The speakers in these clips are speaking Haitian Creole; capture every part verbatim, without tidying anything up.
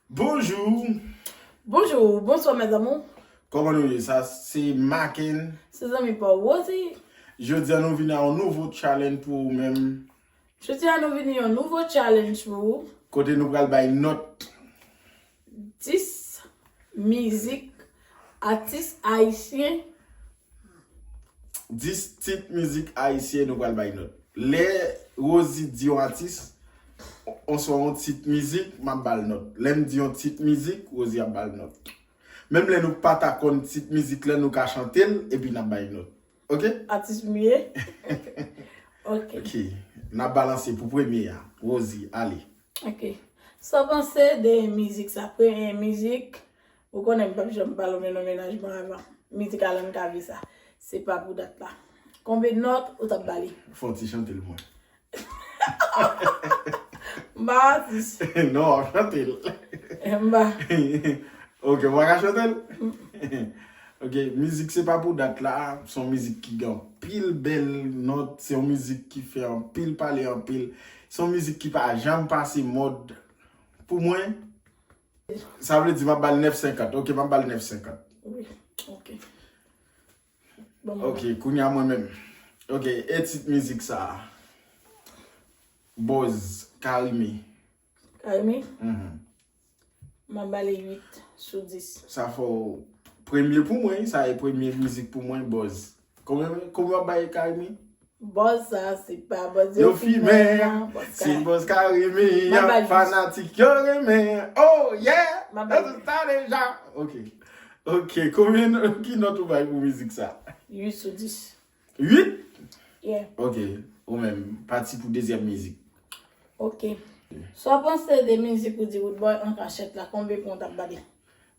Bonjou. Bonjou, bonswa mes amours. Kòman nou ye? Sa se Maken. Se zanmi pa w Rosie. Jodi a nou vin a yon nouvo challenge pou ou menm. Jodi a nou vin yon nouvo challenge pou ou. Kote nou pral bay nòt. Dis mizik atis ayisyen. Dis tit mizik ayisyen nou pral bay nòt. Lè Rosie di yon atis, oswa yon tit mizik, m ap ba l nòt. Lè m di yon tit mizik, Rosie ap ba l nòt. Menm lè nou pa ta konn tit mizik la, nou ka chante l, epi n ap bay nòt. Oke? Atis m ye. Ok. Ok. N ap balanse pou premye a. Rosie, ale. Ok. Sa w panse de mizik sa? Premye mizik, ou konnen m p ap janm pale w men nan mennaj mwen avan. Mizik Alan Cavé sa. Se pa pou dat la. Konbyen nòt ou t ap ba li? Fò w ti chante l mwen. M pa atis. Non, w ap chante l. M pa. Ok, w pa ka chante l? Ok, mizik Se pa pou dat la, se yon mizik ki gen anpil bèl nòt, se yon mizik ki fè anpil pale anpil, se yon mizik ki pa janm pase mòd. Pou mwen, sa vle di m ap ba l nèf senkant. Ok, m ap ba l nèf senkant. Wi, ok. Bon, Ok, kounye a mwen menm. Ok, e tit mizik sa a? Buzz, Carimi. Carimi, Mhm. m ap ba li uit sou dis. Sa fè w premye pou mwen, sa e premye mizik pou mwen, Buzz. Konbyen, konbyen w ap bay Carimi? Buzz sa, se pa buzz Yo fimen, buzz se ka- Buzz Carimi, M ap bay uit. Fanatik yo renmen. Oh yeah! M ap bay Nan tout sa deja. Ok. Ok, konbyen, ki nòt ou bay pou mizik sa? Uit sou dis. Uit? Yeah. Ok, ou menm, pati pou dezyèm mizik. Ok. Sa w panse de mizik ou di Roodboy An Kachèt la, konbyen pwen w t ap ba li?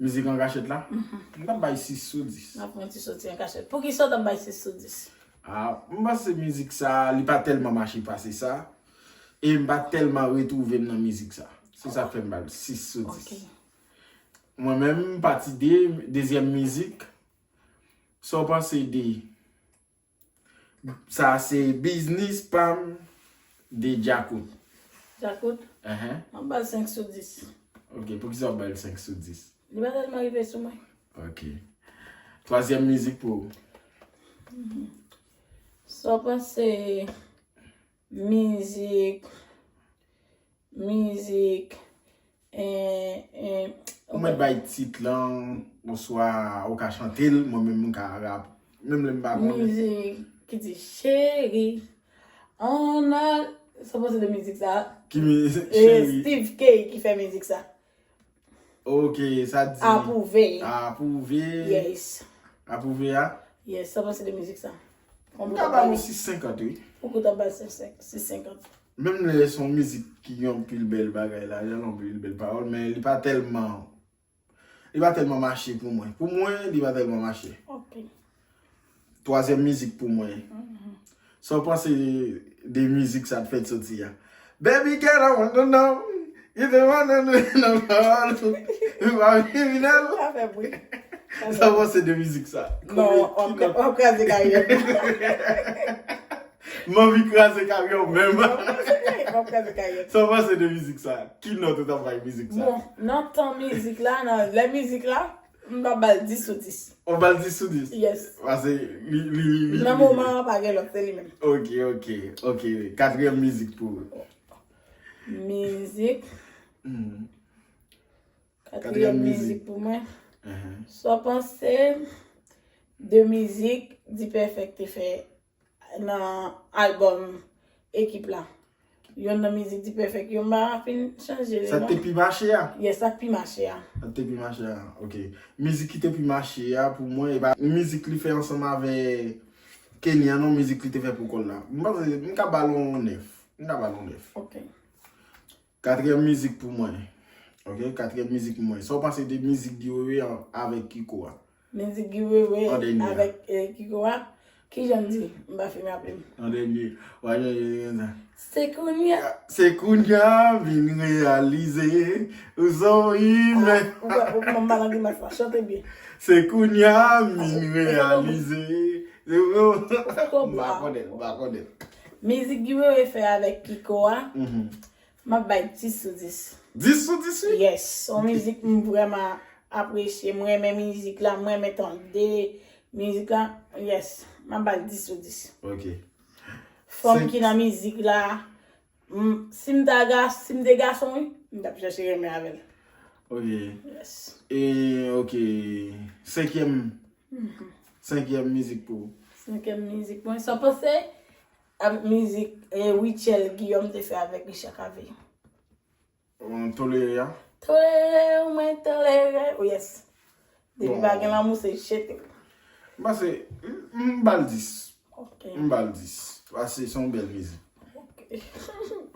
Mizik An Kachèt la? M t ap bay sis sou dis. N ap fè yon ti soti An Kachèt. Poukisa w t ap bay sis sou dis? Ah, m panse mizik sa, li pa tèlman mache pase sa. E m pa tèlman retwouve m nan mizik sa. Se sa k fè m ba l sis sou dis. Ok. Mwen menm, pati de, dezyèm mizik, sa w panse de, sa se Biznis pa m de Djakout. Djakout, Ahan. m ap ba l senk sou dis. Ok, poukisa w ba l senk sou dis? Li pa tèlman rive sou mwen. Ok. Twazyèm mizik pou ou? Sa w panse mizik, mizik, eh, eh, Ou mèt bay tit lan, oswa ou ka chante l, mwen menm m ka rap. Menm lè m pa konnen. Mizik ki di cheri, an al, sa w panse de mizik sa? Ki mi- E cheri. Steve K ki fè mizik sa. Ok, sa di. Apwouve. Apwouve. Yes. Apwouve a? Yes, sa w panse de mizik sa? M ka ba nou sis senkant, wi. Poukisa w t ap ba l sis senkant? Menm lè se yon mizik ki gen anpil bèl bagay la, gen anpil bèl pawòl, men li pa tèlman, li pa tèlman mache pou mwen. Pou mwen, li pa tèlman mache. Ok. Twazyèm mizik pou mwen. Sa w panse de mizik sa t fèt soti a? Baby girl, I want to know. You the one and the one. You are criminal. Sa fè bri. Sa w panse de mizik sa? Non, w ap kraze karyè m. M anvi kraze karyè w menm. W ap kraze karyè m. Sa w panse de mizik sa? Ki nòt ou t ap bay mizik sa? Bon, nan tan mizik la, nan lè mizik la, m t ap ba l dis sou dis. Ou ba l dis sou dis? Yes. Paske li, li, li, li. Nan moman an, pa gen lòt, se li menm. Ok, ok, ok. Katriyèm mizik pou ou. Mizik. Hmm. Katriyèm mizik pou mwen. Uh-huh. Sa w panse de mizik D-Perfect te fè nan albòm Ekip la? Yonn nan mizik D-Perfect yo, m pa fin chanje li Sa non. Te pi mache a? Yes, sa k pi mache a. Sa te pi mache a, ok. Mizik ki te pi mache a pou mwen, e pa mizik li fè ansanm avè Kenny an non, mizik li te fè pou kò l la. M panse, m ka ba l yon nèf. M ka ba l yon nèf. Ok. Katriyèm mizik pou mwen. Ok, katriyèm mizik pou mwen. Sa w panse de mizik Guy Wewe an- avèk Kiko a? Mizik Guy Wewe An dènye a. Avèk eh, Kiko a. Kijan m di? M pa fin raple m. An dènye. W a jwenn jwenn sa. Se kounye a. Se kounye a m vin reyalize ou se yon imè. Ou wè, ou wè m pa nan grimas la. Chante byen. Se kounye a m vin reyalize. Se yon- Ou fè twò M pa bwa. Konnen, m pa konnen. Mizik Guy Wewe fè avèk Kiko a, Mhm. m ap bay dis sou dis. Dis sou dis, wi? Yes, se yon mizik m vrèman apresye. Mwen renmen mizik la, mwen renmen tande mizik la. Yes, m ap ba l dis sou dis. Ok. Fanm ki nan mizik la, m- si m ta ga, si m te gason, wi, m t ap chèche renmen avè l. Ok. Yes. E, ok. Senkyèm. Senkyèm mizik pou ou. Senkyèm mizik mwen, sa panse avèk mizik eh, Rutshelle Guillaume te fè avèk Richard Cavé. Tolere a. Tolere, mwen tolere. Oh yes. Depi Bon. Pa gen lanmou, se jete. M pase, m ba l dis. Ok. M ba l dis. Pase se yon bèl mizik. Ok.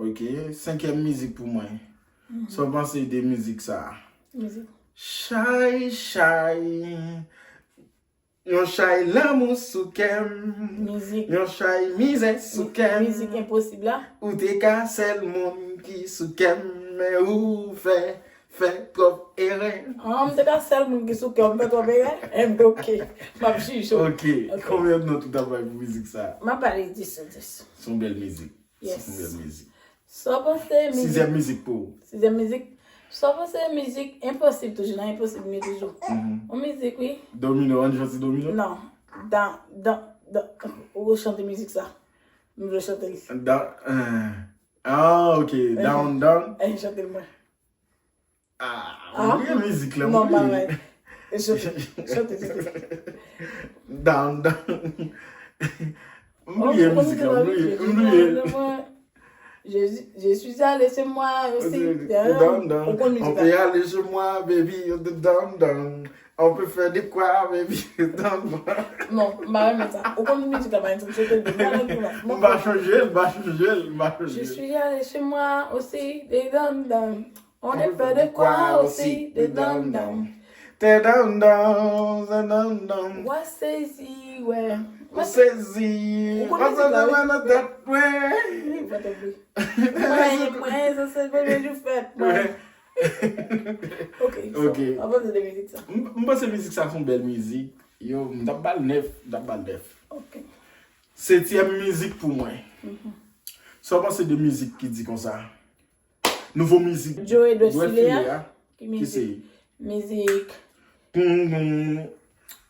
Ok, senkyèm mizik pou mwen. Sa w panse de mizik sa a? Mizik. Chay, chay. Yon chay lanmou sou kè m. Mizik. Yon chay mizè sou kè m. Mizik enposib la. Ou te ka sèl moun ki sou kè m, men ou fè, fè twòp erè. Ah, m te ka sèl moun ki sou kè, m fè twòp erè. Em, ok. M ap jije w. Ok, konbyen nòt ou ta bay pou mizik sa? M ap ba li dis sou dis. Se yon bèl mizik. Yes. Se yon bèl mizik. Sa w panse mizik. Sizyèm mizik pou ou. Sizyèm mizik. Sa w panse mizik enposib toujou, nan enposib m ye toujou. Yon mizik, wi. Domino, ann jwe ti domino? Non. Dan, dan, dan, ou chante mizik sa. M vle chante li. Dan, eh, ah, ok. Down, down. Eh, chante l mwen. Ah, m bliye mizik la, m Non, bliye. Bagay. Chante, chante, chante. Down, down. M bliye mizik la, m bliye, m bliye. Je, je suis allé chez moi aussi. Down, down. Ou konn On mizik peut la. Aller chez moi, baby, on the down, down. On peut faire des quoi, baby, down, down. Non, m pa renmen sa. Ou konn mizik la, pa renmen sa. M chante l de mwen, mwen, M pa chanje l, m pa chanje l, m pa Je chanje l. suis allé chez moi aussi, des down down. On est fait de quoi aussi, des down down. Te down, down, te down, down. Wa sezi, wè. Ou sezi. Ou konn mizik la, wi. Nan tèt mwen. Wi, mwen te wi. Mwen, mwen, sa se premye jou fèt mwen. Ok, so, Ok. Avan de mizik sa. M m panse mizik sa se yon bèl mizik. Yo, m t ap ba l nèf, m t ap ba l nèf. Ok. Setyèm mizik pou mwen. Sa w panse de mizik ki di konsa? Nouvo mizik. Joe Edouard Edouard Philéa. Philéa. Ki Ki se? mizik? Mizik. Mm, mm,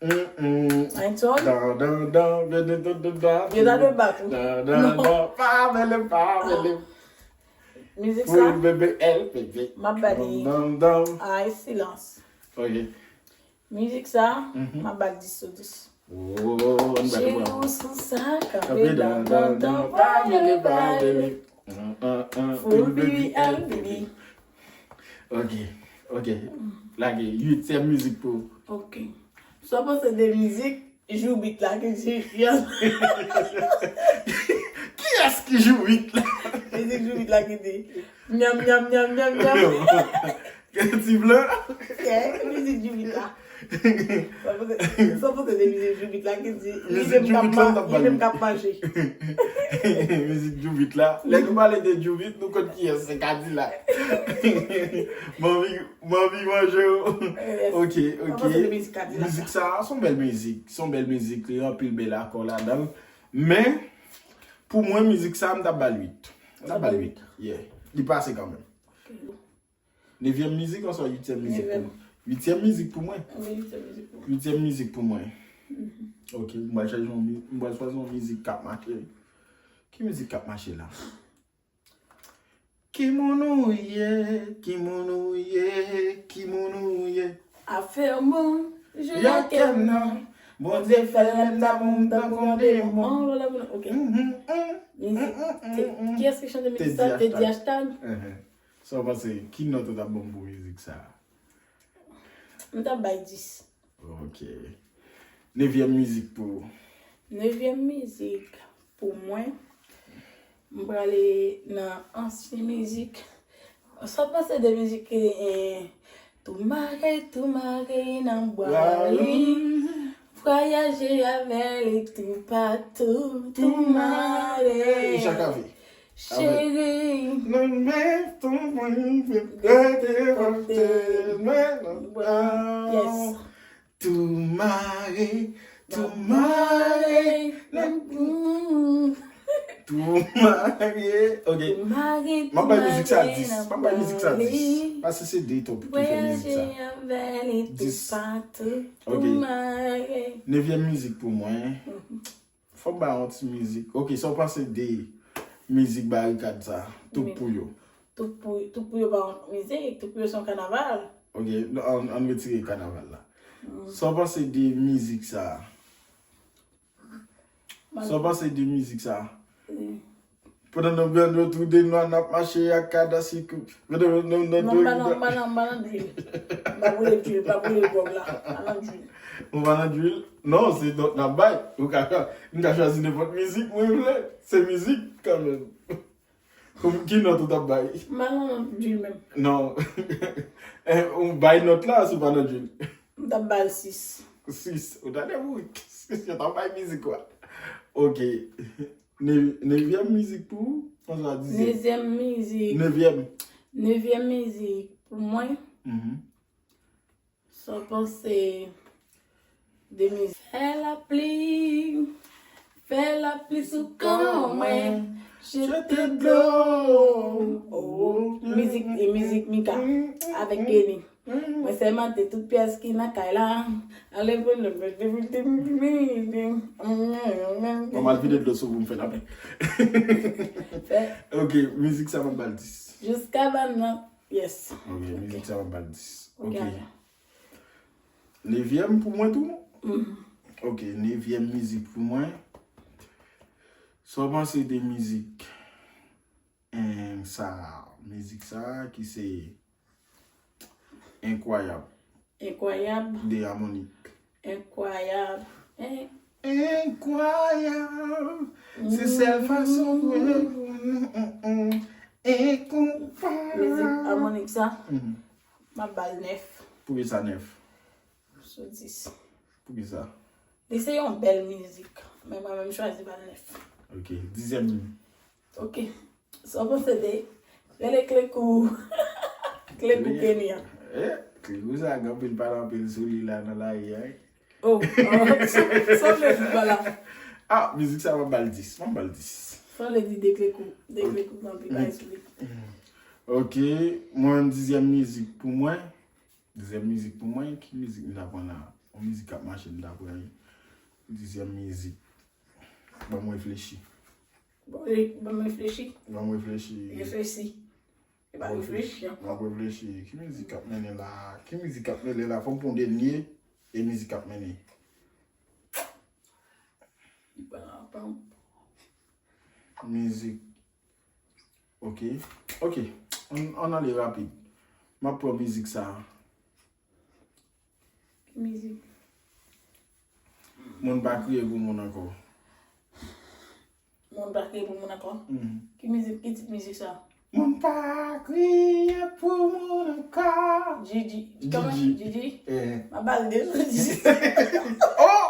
mm, mm. Ringtone? Dan, dan, dan, dan, dan, dan, dan. Yo ta dwe bat ou. Dan, dan, dan. Pa mele, pa mele. Mizik sa, Full bebe el bebe. M ap ba li. Dam, dam, dam. Ay, silans. Ok. Mizik sa, m ap ba l dis sou dis. Oh, ann bat Cheri bravo. ou sou sa, Kanpe kanpe dan, dan, dan, dan, dan. Pa mele, pa mele. An, an, an. Full baby, L B B. Ok, ok. Lage, uityèm mizik pou ou. Ok. Sa w panse de mizik Joubit la ki di, Kiyès ki Joubit la? Mizik Joubit la ki di, nyanm, nyanm, nyanm, nyanm, nyanm. Ti blan? Kè, mizik Joubit la. Sa w panse, sa w panse de mizik Joubit la ki di, Mizik Joubit la, m t ap li menm k ap manje. Mizik Joubit la. Lè nou pale de Joubit, nou konn kiyès, se Kadilak. M anvi, m anvi manje w. Yes. Ok, Sa w ok. panse de mizik Kadilak la? Mizik sa, se yon bèl mizik. Se yon bèl mizik. Li gen anpil bèl akò ladan l. Men, pou mwen, mizik sa, m t ap ba l uit. M t ap ba l uit. Yeah. Li pase kanmenm. Nevyèm mizik, oswa uityèm mizik pou mwen? Uityèm mizik pou mwen. Wi, se mizik pou mwen. Uityèm mizik pou mwen. Ok, m pral chèche yon mi- m pral chwazi yon mizik k ap mache. Ki mizik k ap mache la? Ki moun ou ye? Ki moun ou ye? Ki moun ou ye? Afè moun, Jwi ak kè m nan. Bondye fè l renmen damou m tankou yon demon. Oh, lè moun, ok. Mhm, mhm. Mizik. Te- Kiyès ki chante mizik sa? Teddy Teddy Hashtag. Hashtag. Mhm. Sa w panse? Ki nòt ou t ap ban m pou mizik sa? M t ap bay dis. Ok. Nevyèm mizik pou ou. Nevyèm mizik pou mwen. M prale nan ansyen mizik. Sa w panse de mizik ki eh, tou mare, tou mare nan bwa li. Vwayaje avè li toupatou, tou mare. Richard Cavé. Cheri. Non, men, ton mwen, men, men, men, Yes. Tou mare, tou mare, Mare. Mm. Tou marye. Ok. M ap bay mizik sa dis. M ap bay mizik sa dis. Paske se de top ki fè mizik sa. Dis. Ok. Nevyèm mizik pou mwen. Fò m bay yon ti mizik. Ok, sa w panse de mizik Barikad sa? Tout pou yo. Tout pou, tout pou yo pa yon mizik, tout pou yo se yon kanaval. Ok, ann, ann retire kanaval la. Sa w panse de mizik sa? Sa w panse de mizik sa? Pandan nou bèl nou tou de nwa n ap mache ak kada sikou. Non, m pa nan, m pa nan, m pa nan drill. M pa boule drill, m pa boule gwòg la. M pa nan drill. Ou pa nan drill? Non, se nòt n ap bay. Ou ka, m ka chwazi nenpòt mizik mwen vle. Se mizik kanmenm. Ki nòt ou t ap bay? M pa nan drill menm. Non. Ou bay nòt la si w pa nan drill. M t ap ba l sis. Sis. Ou ta de pou sis yo t ap bay mizik ou a. Ok. Ne- Nevyèm mizik pou ou? Oswa dizyèm? Nezyèm mizik. Nevyèm. Nevyèm mizik pou mwen. Mhm. Sa w panse de mizik? Fè lapli, fè lapli sou kò mwen, jete dlo. Oh, mizik, e mizik Mika avèk Kenny. Mwen sèmante tout pyès ki nan kay la. Ale pou nou. Mwen mal vide dlo sou pou m fè lapli. Ok, mizik sa m ap ba l dis. Jiska bann nan. Yes. Ok, mizik sa m ap ba l dis. Ok. Nevyèm pou mwen tou? Ok, nevyèm mizik pou mwen. Sa w panse de mizik? Sa, mizik sa ki se Enkwayab. Enkwayab. De Harmonik. Enkwayab. Enkwayab. Se sèl fason pou mwen. Enkwayab. Mizik Harmonik sa, m ap ba l nèf. Poukisa nèf? Sou dis. Poukisa? Li se yon bèl mizik, men mwen menm chwazi ba l nèf. Ok, dizyèm. Ok. Sa w panse de Rele Klekou? Klekou Kenny an. Eh, Klekou sa gen anpil pale anpil sou li la nan lari a. Oh, sa w vle di pa la? Ah, mizik sa m ap ba l dis. M ap ba l dis. Sa w vle di de Klekou? De Klekou anpil pale sou li. Ok, mwen menm dizyèm mizik pou mwen. Dizyèm mizik pou mwen, ki mizik m ta pran la? Yon mizik k ap mache m ta pran wi. Dizyèm mizik. Ban m reflechi. Ban m reflechi. Ban m reflechi. Reflechi. E pa reflechi ankò. M ap reflechi. Ki mizik k ap mennen la? Ki mizik k ap mennen la? Fò m pran dènye. E mizik k ap mennen. Mizik. Ok. Ok. Ann, ann ale rapid. M ap pran mizik sa. Ki mizik? Moun pa kriye pou moun ankò. Moun pa kriye pou moun ankò? Mhm. Ki mizik, ki tit mizik sa? Moun pa kriye pou moun ankò. Djidji. Kòman? Djidji. Djidji? Eh. M ap ba l de sou dis. Oh!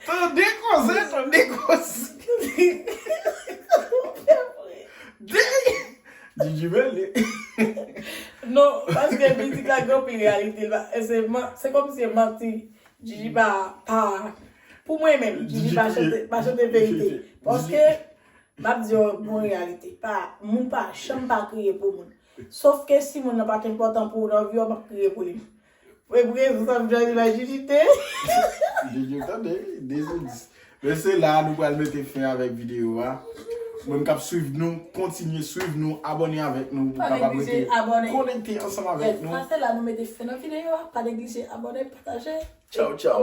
Tande koze, tande koze. De! Djidji bèl li. Non, paske mizik la gen anpil reyalite. Se, se kòmsi se manti. Djidji pa, pa, pou mwen menm, Djidji pa chante, pa chante verite. Paske, m ap di yon bon reyalite. Pa, moun pa janm pa kriye pou moun. Sof ke si moun nan pa t enpòtan pou ou nan vi w, w ap kriye pou li. Mwen prezan sa m jwenn imajinite. Djidji tande, de sou dis. Men se la nou pral mete fen avèk videyo a. Moun k ap swiv nou, kontinye swiv nou, abòne avèk nou pou w kapab rete konekte ansanm avèk nou. Yes, se la nou mete fen nan videyo a. Pa neglije abòne, pataje, kòmante. Tchaw, tchaw.